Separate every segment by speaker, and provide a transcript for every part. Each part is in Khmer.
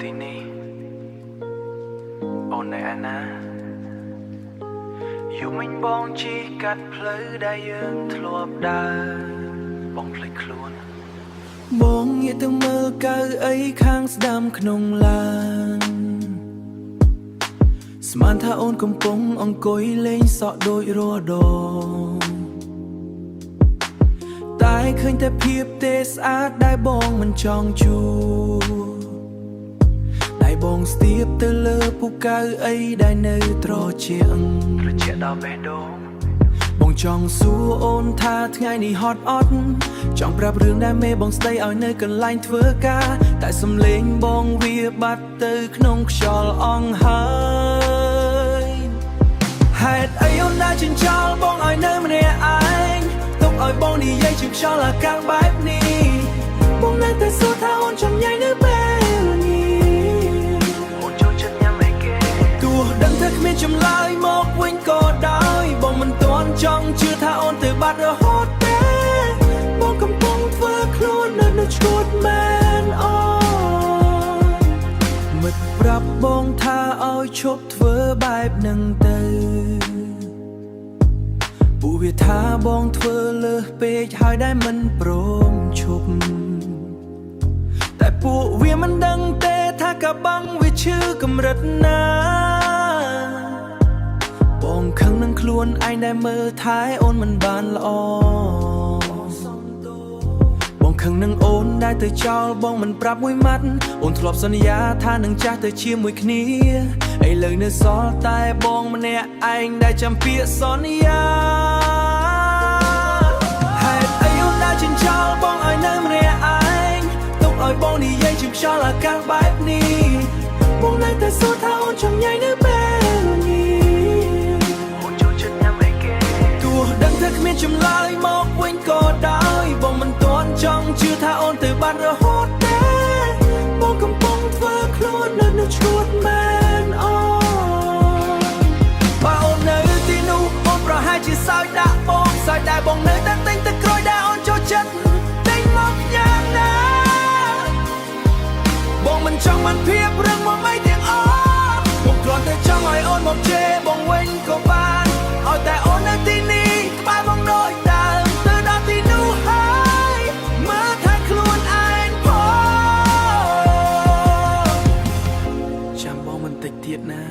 Speaker 1: ទីនេះអូននៅឯណាយូរមិញបងជិះកាត់ផ្លូវដែលយើងធ្លាប់ដើរបងភ្លេចខ្លួន បងងាកទៅមើលកៅអីខាងស្ដាំក្នុងឡានស្មានថាអូនកំពុងអង្គុយលេងសក់ដូចរដងតែឃើញតែភាពទេស្អាតដែលបងមិនចង់ជួបតែបងស្ទាបទៅលើពូកៅអីដែលនៅត្រជាក់
Speaker 2: ត្រជាក់ដល់បេះដូង
Speaker 1: បងចង់សួរអូនថាថ្ងៃនេះហត់អត់ចង់ប្រាប់រឿងដែលមេបងស្ដីឲ្យនៅកន្លែងធ្វើការតែសំលេងបងវាបាត់ទៅក្នុងខ្យល់អងហើយហេតុអីអូនដើរចិញ្ចោលបងឲ្យនៅម្នាក់ឯងទុកឲ្យបងនិយាយជាខ្យល់អាកាសបែបនេះបងនៅតែសួរថាអូនចង់ញ៉ៃនៅពេលនេះ
Speaker 2: អូនចូលចិត្តញ៉ាំអីគេ
Speaker 1: ទោះដឹងថាគ្មានចម្លើយមកវិញក៏ដោយបងមិនទាន់ចង់ជឿថាអូនទៅបាត់រហូតទេបងកំពុងធ្វើខ្លួននៅឈួតមែនអូនមិត្តប្រាប់បងថាឲ្យឈប់ធ្វើបែបនឹងទៅពួកវាថាបងធ្វើលើសពេកហើយដែលមិនព្រមឈប់ តែពួកវាមិនដឹងទេថាកាបាំងវាឈឺកម្រិតណា បងខឹងនឹងខ្លួនឯងដែលមើលថែអូនមិនបានល្អបងខឹងនឹងអូនដែលទៅចោលបងមិនប្រាប់មួយម៉ាត់អូនធ្លាប់សន្យាថានឹងចាស់ទៅជាមួយគ្នាឥឡូវនៅសល់តែបងម្នាក់ឯងដែលចាំពាក្យសន្យាហេតុអីអូនដើរចិញ្ចោលបងឲ្យនៅម្នាក់ឯងទុកឲ្យបងនិយាយជាខ្យល់អាកាសបែបនេះបងនៅតែសួរថាអូនចង់ញ៉ៃនៅពេលនេះ
Speaker 2: អូនចូលចិត្តញ៉ាំអីគេ
Speaker 1: ទោះដឹងថាគ្មានចម្លើយមកវិញក៏ដោយបងមិនទាន់ចង់ជឿថាអូនទៅបាត់រហូតទេបងកំពុងធ្វើខ្លួននៅឈួតមែនអូនបើអូននៅទីនោះអូនប្រហែលជាសើចដាក់បងសើចដែលបងនៅតែទិញទឹកក្រូចដែលអូនចូលចិត្តទិញមកញ៉ាំណា បងមិនចង់បានភាពរឹងមកមិនទាំងអស់បងគ្រាន់តែចង់ឲ្យអូនមកជេរបងវិញក៏បានឲ្យតែអូននៅទីនេះក្បែរបងដូចដើមទៅដល់ទីនោះហើយមើលថែខ្លួនឯងផងចាំបងបន្តិចទៀតណា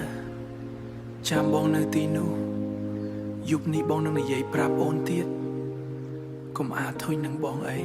Speaker 1: ចាំបងនៅទីនោះយប់នេះបងនឹងនិយាយប្រាប់អូនទៀតកុំអាធុញនឹងបងអី